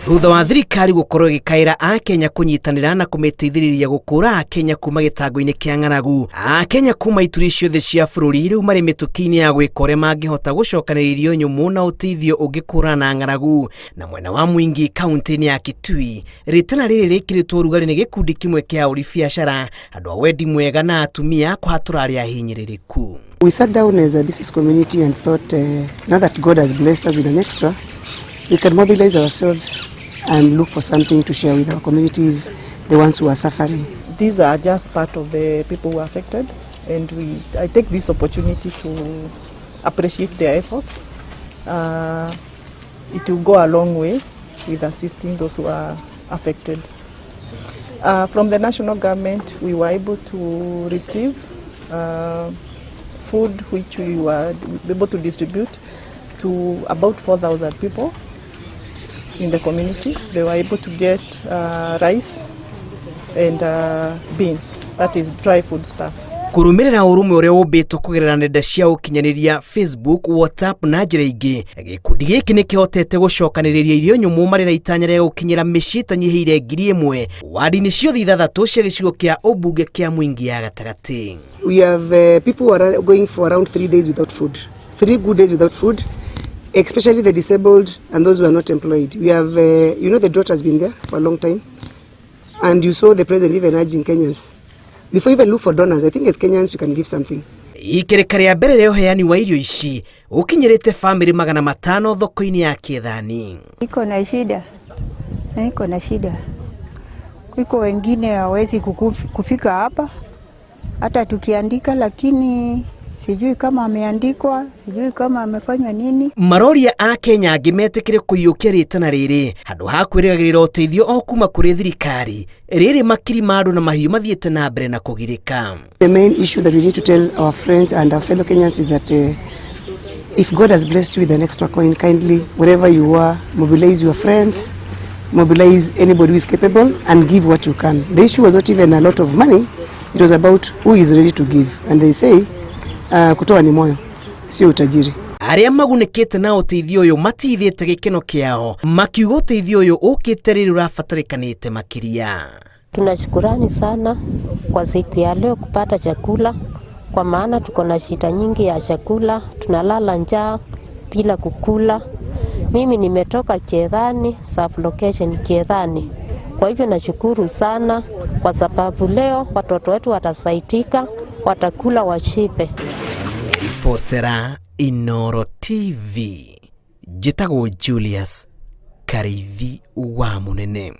Thutha wa thirikari gũkorwo ĩgĩkaĩra Akenya kũnyitanĩra na kũmĩteithĩrĩria gũkũra Akenya kuma gĩtango-inĩ kĩa ng'aragu, Akenya kuma ituri ciothe cia bũrũri rĩu marĩ mĩtũkĩ-inĩ ya gwĩka ũrĩa mangĩhota gũcokanĩrĩria irio nyũmũ na ũteithio ũngĩ kũrana na ng'aragu. Na mwena wa Mwingi kaunti-inĩ ya Kitui, rĩtana rĩrĩ rĩkĩrĩtwo ũrugarĩ nĩ gĩkundi kĩmwe kĩa ahũri biacara, andũ a wendi mwega na atumia kũhatũra arĩa ahinyĩrĩrĩku. We sat down as a business community and thought now that God has blessed us with an extra, we can mobilize ourselves and look for something to share with our communities, the ones who are suffering. These are just part of the people who are affected, and I take this opportunity to appreciate their efforts. It will go a long way with assisting those who are affected. From the national government, we were able to receive food which we were able to distribute to about 4,000 people in the community. They were able to get rice and beans, that is dry food stuffs. Kũrũmĩrĩra ũrũmwe ũrĩa ũmbĩtwo kũgerera nenda cia ũkinyanĩria Facebook, WhatsApp na njĩra ingĩ, gĩkundi gĩkĩ nĩ kĩhotete gũcokanĩrĩria irio nyũmũ marĩ na itanya rĩa gũkinyĩra mĩciĩ ĩtanyihĩire 1000 wadi-inĩ ciothe ithathatũ cia gĩcigo kĩa ũmbunge kĩa Mwingi ya gatagatĩ. We have people who are going for around 3 days without food, 3 good days without food, especially the disabled and those who are not employed. We have, the drought has been there for a long time, and you saw the president even urging Kenyans. Before even look for donors, I think as Kenyans we can give something. Ikereka rĩa mbere rĩa ũheani wa irio ici ũkinyĩrĩte bamĩrĩ 500 thoko-inĩ ya Kĩethani. Iko na shida, iko na shida. Iko wengine hawezi kufika hapa hata tukiandika, lakini sijui kama ameandikwa, sijui kama amefanywa nini. Maroria a Kenya angĩ metĩkĩre kũiyũkia rĩtana rĩrĩ handũ ha kwĩrĩgagĩrĩra ũteithio o kuma kũrĩ thirikari rĩrĩ makiri ma andũ na mahiũ mathiĩte na mbere na kũgirĩka. The main issue that we need to tell our friends and our fellow Kenyans is that if God has blessed you with an extra coin, kindly, wherever you are, mobilize your friends, mobilize anybody who is capable, and give what you can. The issue was not even a lot of money, it was about who is ready to give. And they say, kutoa ni moyo, sio utajiri. Arĩa magunĩkĩte na ũteithio ũyũ matithĩte gĩkeno kĩao makiuga ũteithio ũyũ ũkĩte rĩrĩ ũrabatarĩkanĩte makĩria. Tunashukurani sana kwa siku ya leo kupata chakula, kwa maana tuko na shida nyingi ya chakula, tunalala njaa bila kukula. Mimi nimetoka Kiethani, sub location Kiethani. Kwa hivyo nashukuru sana kwa sababu leo watoto wetu watasaidika, watakula washibe. Ribotera Inoro TV, njĩtagwo Julius Karithi wa Mũnene.